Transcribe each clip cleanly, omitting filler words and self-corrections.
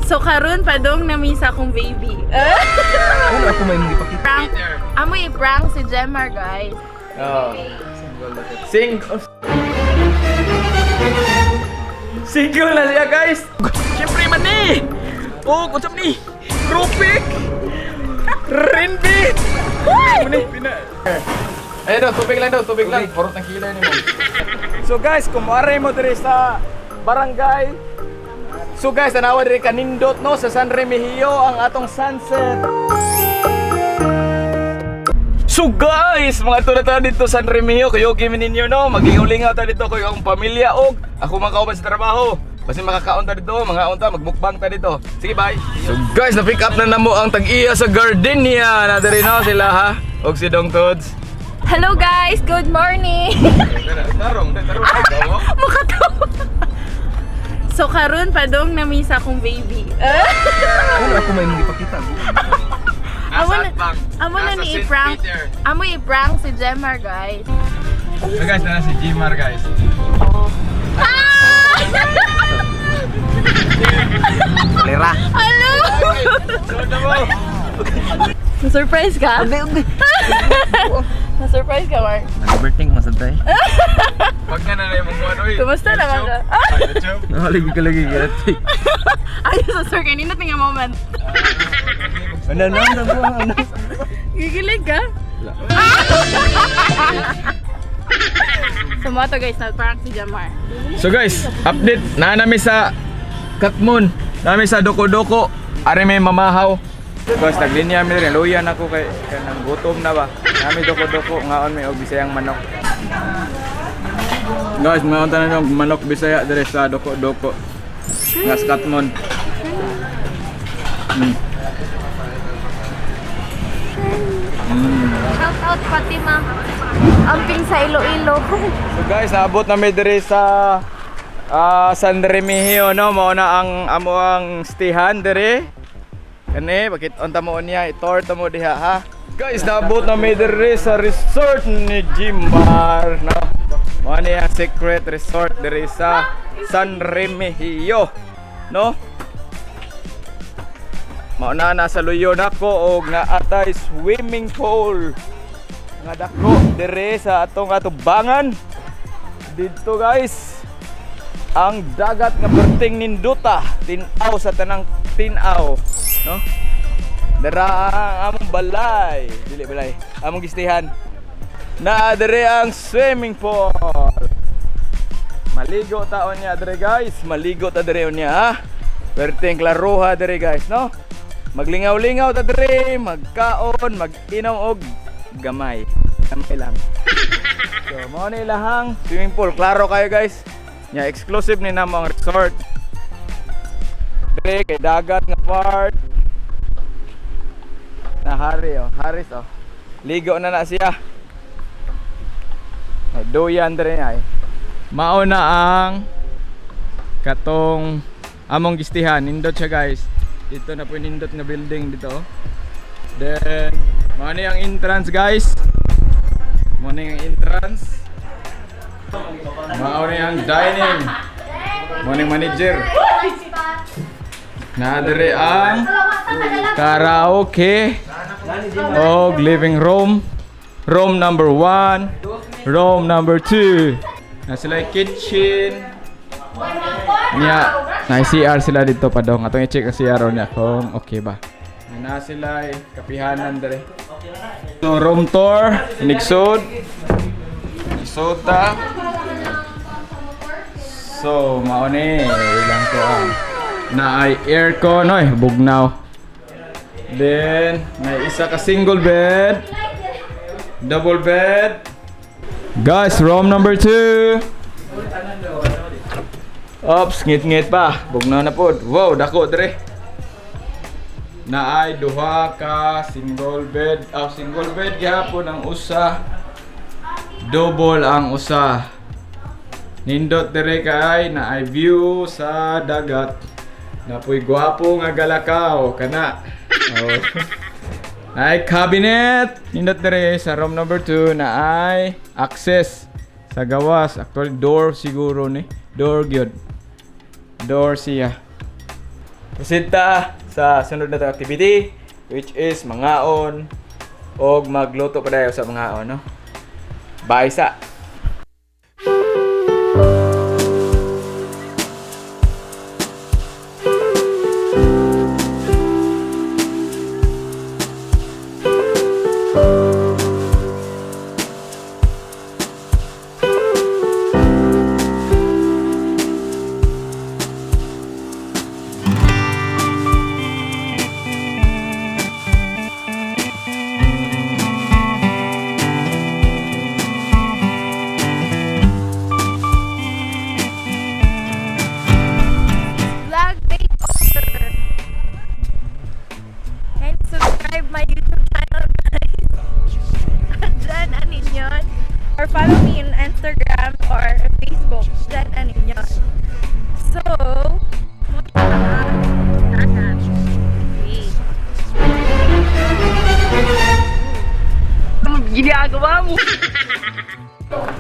So karon padong na sa akong baby. Ano ako may mga ipakita? Prank. Amoy i-prank si Jemar, guys. Oh. Sing oh. Single na siya, guys. Siyempre man ni. Oh, kung ni. Rupik. Rinbi. Muni pina. Ayun daw, tubig lang daw, tubig lang. Purot ng kilay ni mo. So guys, kung mo diri sa barangay. So guys, tanawa diri kanindot no sa San Remigio ang atong sunset. So guys, mga tula ta dito sa San Remigio, kayo gimin ninyo no, magiulingaw ta dito kayo akong pamilya og ako mga kauban sa trabaho. Basta makakaon ta dito, mga unta magmukbang ta dito. Sige, bye. So guys, na pick up na namo ang tag-iya sa Gardenia. Na diri no sila ha. Og si Dong Tods. Hello guys, good morning. Tarong, tarong. Mukha to. So karon padong na sa akong baby. Ano ako may mga ipakita? Amo na, amo na ni i-prank. Amo i-prank si Jemar, guys. So guys, na si Gmar, guys. Ah! Lera. Hello! So na mo. Na-surprise ka? Na-surprise ka, Mark? Nag-overthink masantay. Pag nga na na yung mga ano eh. Kumusta naman ka? YouTube. Nahaligi ka lagi gati. Ayos sa sir, kanina tingnan moment. Ano ano ano ano? Gigilig ka? So mo to guys, na-prank si Jamar. So guys, update na nami sa Katmon, nami sa Doko-Doko, ari may mamahaw. Guys, naglinya mi rin, luya na ko kay kanang gutom na ba. Nami Doko-Doko, ngaon may og Bisayang manok. Guys, ngaon tanan og manok Bisaya dire sa Doko-Doko. Nga sa Katmon. Shout out Fatima. Amping sa Iloilo. So guys, naabot na mi diri sa San Remigio no, mao na ang amo ang stayhan diri. Kani, bakit unta mo niya, i-tour ta mo diha ha. Guys, naabot na mi diri sa resort ni Jimbar no. Mao ni ang secret resort diri sa San Remigio no. Mao na nasa luyo nako og naatay swimming pool nga dako dire sa atong atubangan didto, guys, ang dagat nga perting nindota tin-aw sa tanang tin-aw no. Dara ang among balay, dili balay, among gistihan na dire ang swimming pool. Maligo taon niya dire, guys, maligo ta dire niya ha. Perting klaroha dire, guys, no. Maglingaw-lingaw ta dire, magkaon, mag-inom og gamay gamay lang. So mao ni ilahang swimming pool, klaro kayo, guys. Nya exclusive ni namo ang resort dire kay dagat nga part na hari oh, Haris oh. Ligo na na siya. Ay, duyan dire ay. Mao na ang katong among gistihan. Nindot siya, guys. Dito na po yung nindot nga building dito. Oh. Then mao ni ang entrance, guys. Mao ni ang entrance. Mao ni ang dining. Mao ni manager. Na dire ang karaoke og living room. Room number 1, room number 2. Na sila yung kitchen. Nya, na CR sila dito pa dong. Atong i-check ang CR niya kung okay ba. Na sila eh, kapihanan dire. So room tour, inigsod. Igsod ta. So, mao ni ilang ko ang na ay aircon oy, bugnaw. Then, may isa ka single bed. Double bed. Guys, room number 2. Ops, ngit-ngit pa. Bugnaw na pod. Wow, dako dire. Naay duha ka single bed. Ah, single bed gihapon ang usa. Double ang usa. Nindot dire kay naay view sa dagat. Napoy gwapo nga galakaw kana. Oh. Naay cabinet. Nindot dire sa room number 2 naay access sa gawas. Actually door siguro ni. Door gyud. Door siya. Proceed ta sa sunod na activity, which is mangaon og magluto pa dayo sa mangaon, no? Bye sa. Vlog takeover. And subscribe my YouTube channel, guys. Jan Aninyon. Or follow me on Instagram or Facebook, Jan Aninyon. So,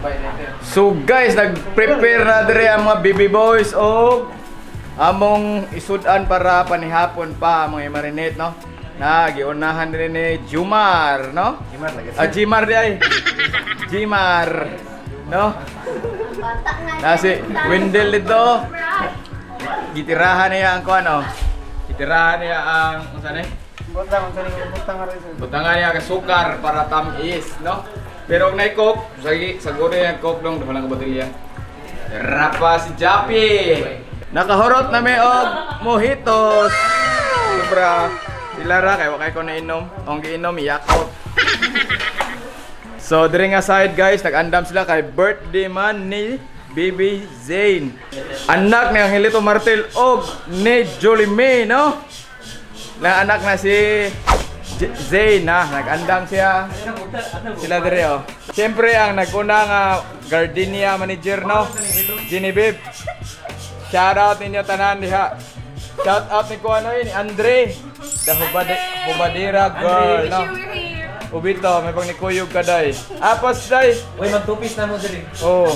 Wait. So guys, nag-prepare na dire ang mga baby boys og among isudan para panihapon pa among i-marinate, no? Na giunahan din ni Jumar, no? Jumar lagi. Ah, Jimar di ay. Jimar, no? Na si Wendell dito. Gitirahan niya ang kuan, no? Gitirahan niya ang unsa ni? Butang, unsa ni butang rin. Butangan niya ang sukar para tamis, no? Pero og nay coke, sagi saguro yung coke dong duha lang ka botelya. Rapa si Jappy. Nakahurot na mi og mojitos. Sobra sila ra kay wa kay ko nainom. Ang giinom Yakult. So diri nga side guys, nag-andam sila kay birthday man ni Baby Zane. Anak ni Angelito Martel og ni Jolie May, no? Na anak na si Zane na nag-andam siya. Sila dire oh. Siyempre ang nag-una nga Gardenia manager, no? Genevieve. Shout out ninyo tanan diha. Shout out ni kuano ni Andre. The Hubadira girl, Wish no? you were here. Ubito, may pang nikuyog ka day. Apas day. Uy, magtupis na mo diri. Oh,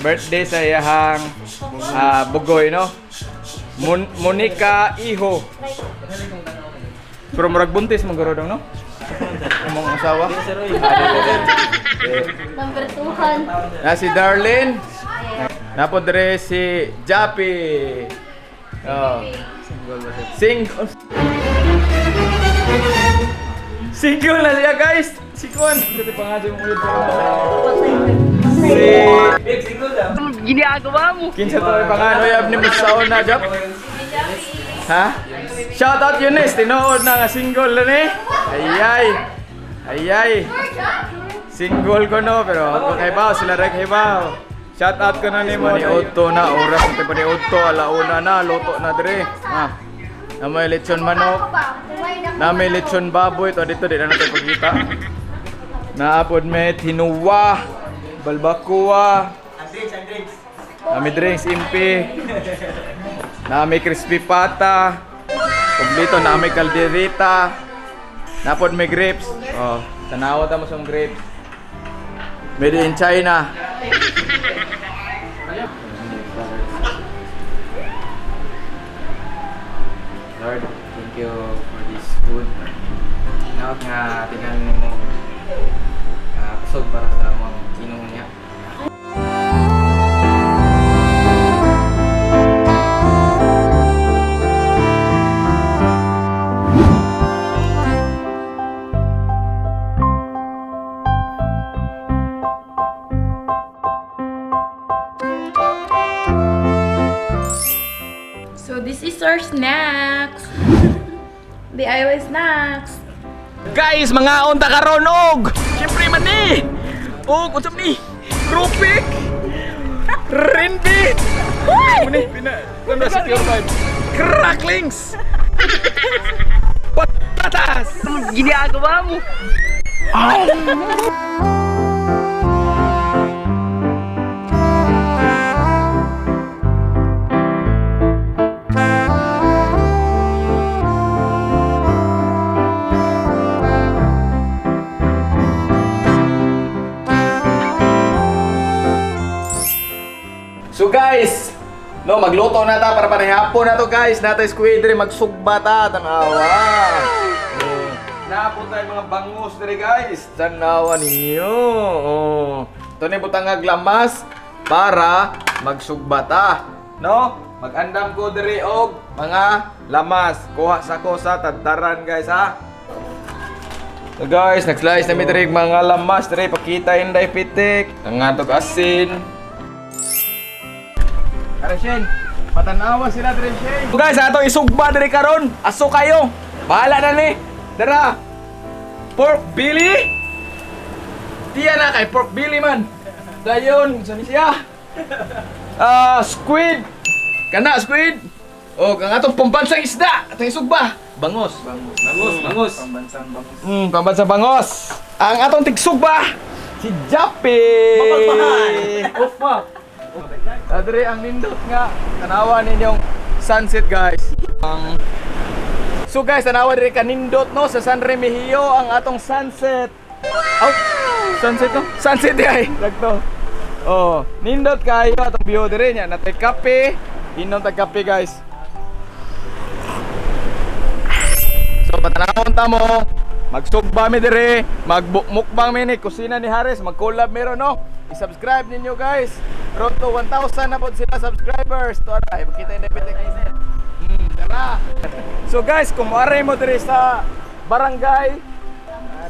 birthday sa iyahang bugoy, no? Monica Iho. Pero murag buntis man guro dong, no? Among asawa. Number 2. Na si Darlene. Napo dire si Jappy. Oh. Single. Single na siya, guys. Si Kwan. Kasi pangadyo mo ulit. Si Babe, single daw. Kinsa to ay pangano yab ni Musaon na Jap? Ha? Shout out Eunice, tinuod na nga single na ni. Ayay. Ayay. Single ko no, pero ako kay Bao, sila ra kay Bao. Shout out ko na nimo ni Otto na oras na pa ni Otto alauna na luto na dire. Ha. Na may lechon manok, na may lechon baboy to dito di na natin pagkita. Naapod may tinuwa, balbacoa, Nami drinks, impi. Nami crispy pata. Kublito, nami kalderita. Napod may grapes. Oh, tanawa ta mo sa grapes. Made in China. Lord, thank you for this food. Naot nga tingnan mo kusog para sa among inuhon niya. So this is our snacks. DIY snacks. Guys, mga unta karon og. Siyempre man ni. Og unsam ni? Krupik. Rinbi. Mani pina. Ano sa pure vibe? Cracklings. Patatas. Ginagawa mo. So guys, No, magluto na ta para panihapon na to, guys. Natay squid diri, magsugba ta, tanawa. Oh. Naapon tayo mga bangus diri, guys. Tanawa ninyo. Oh. Ito ni butangag lamas para magsugba ta. No? Magandam ko diri og mga lamas. Kuha sa ko sa tadtaran, guys, ha. So guys, nag-slice na mi diri og mga lamas diri, pakita inday pitik. Nangatog asin. Tara, Shane. Patanawa sila diri, Shane. So guys, ato isugba diri karon. Aso kayo. Bahala na ni. Dara. Pork belly. Tiya na kay pork belly man. Dayon, sa ni siya? Ah, squid. Kana squid. O, ang atong pambansang isda, atong isugba. Bangos. Bangus. Bangus, bangus. Pambansang bangus. Pambansang bangos. Ang atong tigsugba, si Jappy. Off pa. Adre, ang nindot nga. Tanawa ninyong sunset, guys. Ang So guys, tanawa diri kanindot no sa San Remigio ang atong sunset. Aw, sunset no? Sunset di ay. Dagto. Oh, nindot kayo atong view diri nya. Natay kape. Inom tag kape, guys. So patanawon ta mo, magsugba mi diri, magmukbang mi ni kusina ni Haris, mag-collab mi ron, no. I-subscribe ninyo, guys. Road to 1,000 na pod sila subscribers. To ara, ipakita yung debit. Tara. So guys, kung moaray mo diri sa barangay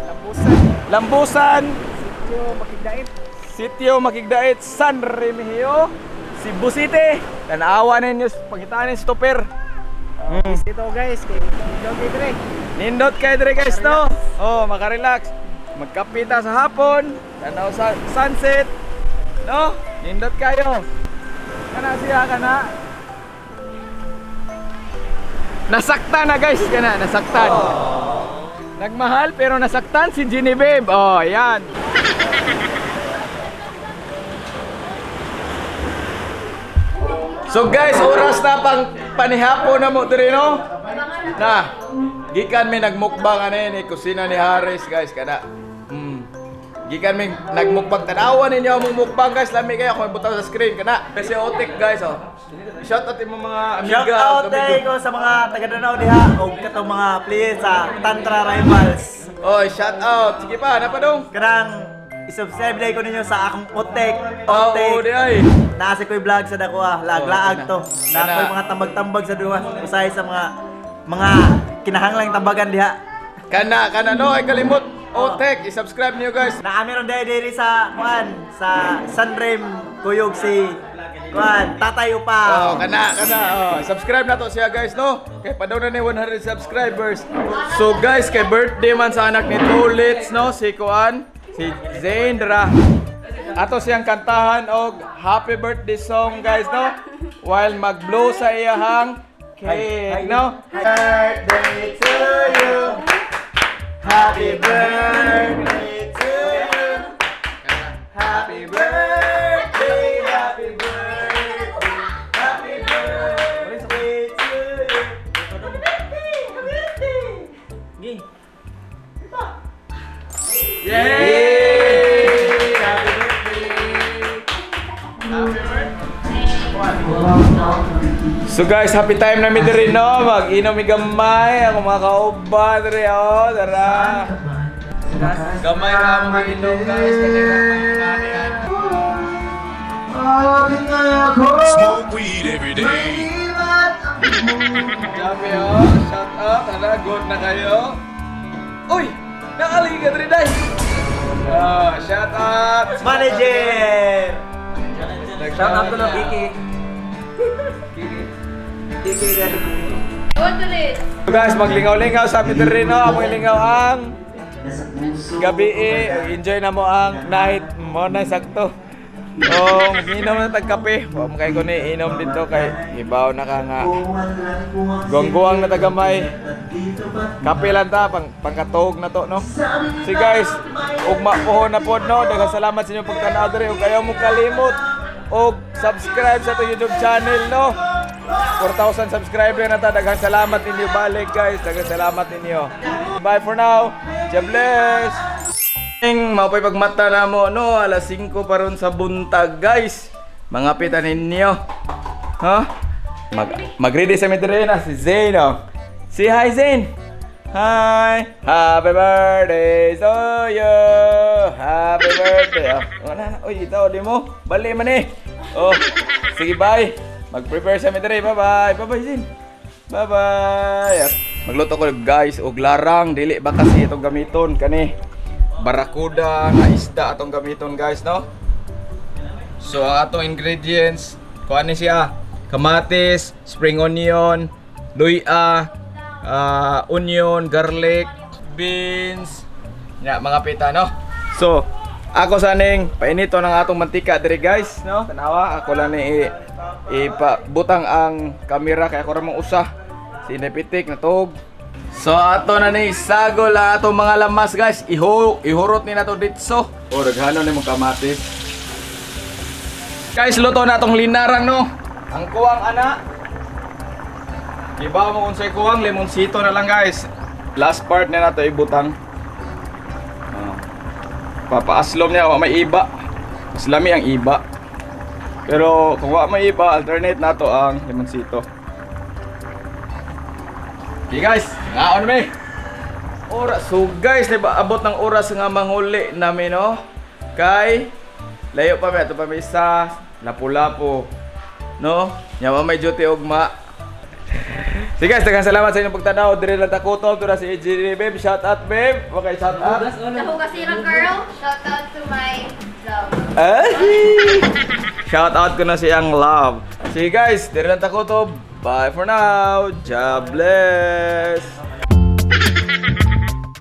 Lambusan. Lambusan, Sitio Makigdait. Sitio Makigdait, San Remigio, Cebu City. Tanawa ninyo, pangitaan ninyo stopper. Dito guys, kay Doggy Dre. Nindot kayo dire, guys, no? Oh, makarelax. Magkapita sa hapon, tanaw sa sunset. No? Nindot kayo. Kana siya kana. Nasaktan na, guys, kana nasaktan. Nagmahal pero nasaktan si Ginny Babe. Oh, yan. So guys, oras na pang panihapon na mo diri, no? Na. Gikan mi nagmukbang ani ni kusina ni Harris, guys, kada. Gikan mi nagmukbang, tanawan ninyo among mukbang, guys, lami kayo kung ibutaw sa screen kana. Kasi otik, guys, oh. Shout out imong mga amiga. Shout out amigo. day ko sa mga taga Danau diha og katong mga players sa Tantra Rivals. Oy, shout out. Sige pa, napadong. Kanang i-subscribe day ko ninyo sa akong Otek. Oh, Otek. di ay. Naa si ko'y vlog sa dako ah. Laag-laag Oh, to. kana. Naa ko'y mga tambag-tambag sa duwa. Usahay sa mga kinahanglang tambagan diha. Kana kana no ay kalimot. Otek, i-subscribe niyo, guys. Naa meron day diri sa kuan sa Sunrem Kuyog si kuan Tatay Upa. Oh, kana, kana. Oh, subscribe na to siya, guys, no? Kay padaw na ni 100 subscribers. So guys, kay birthday man sa anak ni Tulits, no? Si Kuan, si Zendra. Ato siyang kantahan og happy birthday song, guys, no? While mag-blow sa iyahang cake, no? Birthday to you. Happy birthday to you. Happy birthday, happy birthday, happy birthday to you. Happy birthday, happy birthday. Yay! Happy birthday! Happy birthday! So guys, happy time na mi diri, no? Mag-inom mi gamay, ako mga kauban diri, oh, tara. Gamay ra mo inom, guys, kasi gamay na yan. Smoke weed every day. Grabe, oh, shout out, tara, good na kayo. Uy, nakali ka diri day. Ah, shout out. Manager! Shout out to na Kiki. Kiki. Want ulit. So guys, maglingaw-lingaw sa amin diri, no? Among ilingaw ang gabi eh. Enjoy na mo ang night mo na sakto. Oh, inom na tag kape. Wa mo kay ko ni inom dito kay ibaw na ka nga. Guwang-guwang na tagamay. Kape lang ta pang pangkatuog na to, no. Si guys, ugma pohon na pod, no. Daghang salamat sa inyong pagtan-aw diri ug ayaw mo kalimot og subscribe sa atong YouTube channel, no. 4,000 subscriber na ta. Daghang salamat ninyo balik, guys. Daghang salamat ninyo. Bye for now. God bless. Ing maupay pagmata na mo, no, alas 5 pa ron sa buntag, guys. Mga pita ninyo. Ha? Mag-ready sa mi diri na si Zane, oh. Say hi, Zane! Hi! Happy birthday to you! Happy birthday! Oh, wala na. Uy, itaw, di mo. Bali man eh. Oh, sige, bye. Mag-prepare sa mi diri. Bye-bye. Bye-bye, Zane. Bye-bye. Magluto ko, guys, og larang. Dili ba kasi itong gamiton kani? Barakuda nga isda atong gamiton, guys, no? So ang atong ingredients, kuan ni siya, kamatis, spring onion, luya, onion, garlic, beans, nya mga pita, no. So, ako saning painito ng atong mantika diri, guys, no? Tanawa, ako lang ni ipabutang ang kamera kay ako ra mong usa. Sinipitik na tug. So ato na ni sagol ang atong mga lamas, guys. Ihurot ni nato ditso. O daghano ni mong kamatis. Guys, luto na atong linarang, no. Ang kuwang ana. Iba mo unsay kuwang limonsito na lang, guys. Last part na nato ibutang. Oh. Papaaslom niya wa may iba. Mas lami ang iba. Pero kung wa may iba, alternate nato ang limonsito. Okay guys, ngaon mi. Oras. So guys, di ba abot ng oras nga manghuli namin, no? Kay layo pa mi ato pa mi sa Lapu-Lapu. No? Nya wa may duty ugma. Sige guys, daghang salamat sa inyong pagtanaw. Dire lang takutob, tura si AJ, babe. Shout out, babe. Okay, shout out. Nahugasira girl, shout out to my love. Ay! Shout out ko na siyang love. Sige guys, dire lang takutob. Bye for now. God bless.